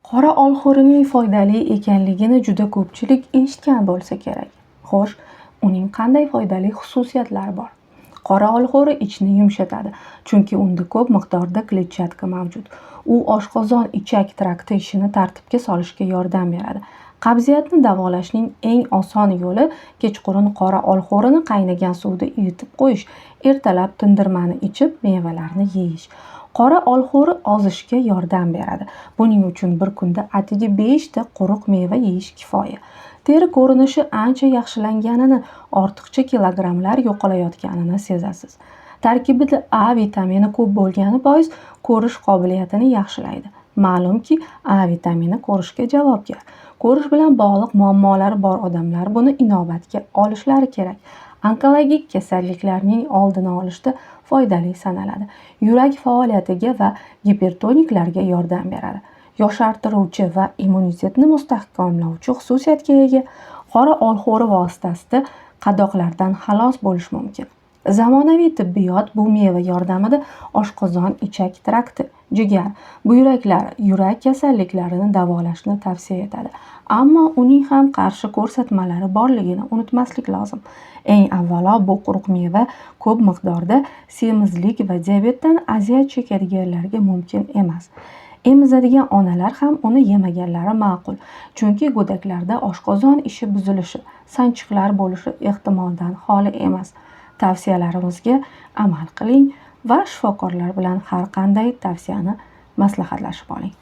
Qora olxo'rining foydali ekanligini juda ko'pchilik eshitgan bo'lsa kerak. Xo'sh, uning qanday foydali xususiyatlari bor? Qora olxo'ri ichni yumshatadi, chunki unda ko'p miqdorda kletchatka mavjud. U oshqozon-ichak trakti ishini tartibga solishga yordam beradi. Qabziyatni davolashning eng oson yo'li kechqurun qora olxo'rini qaynagan suvda ivitib qo'yish, ertalab tindirmani ichib, mevalarni yeyish. Qora olxo'ri ozishga yordam beradi. Buning uchun bir kunda atigi 5 ta quruq meva yeyish kifoya. Teri ko'rinishi ancha yaxshilanganini, ortiqcha kilogrammlar yo'qolayotganini sezasiz. Tarkibida A vitamini ko'p bo'lgani bois ko'rish qobiliyatini yaxshilaydi. Ma'lumki, A vitamini ko'rishga javobgar. Ko'rish bilan bog'liq muammolari bor odamlar buni inobatga olishlari kerak. Onkologik kasalliklarning oldini olishda foydali sanaladi. Yurak faoliyatiga va gipertoniklarga yordam beradi. Yoshartiruvchi va immunitetni mustahkamlovchi xususiyatga ega. Qora olxo'ri vositasida qadoqlardan xalos bo'lish mumkin. Zamonaviy tibbiyot bu meva yordamida oshqozon-ichak trakti, jigar, buyraklar, yurak kasalliklarini davolashni tavsiya etadi. Ammo uning ham qarshi ko'rsatmalari borligini unutmaslik lozim. Eng avvalo bu quruq meva ko'p miqdorda semizlik va diabetdan aziyat chekadiganlarga mumkin emas. Emizadigan onalar ham uni yemaganlari ma'qul, chunki go'daklarda oshqozon ishi buzilishi, sanchiqlar bo'lishi ehtimoldan xoli emas. Tavsiyalarimizga amal qiling va shifokorlar bilan har qanday tavsiyani maslahatlashib oling.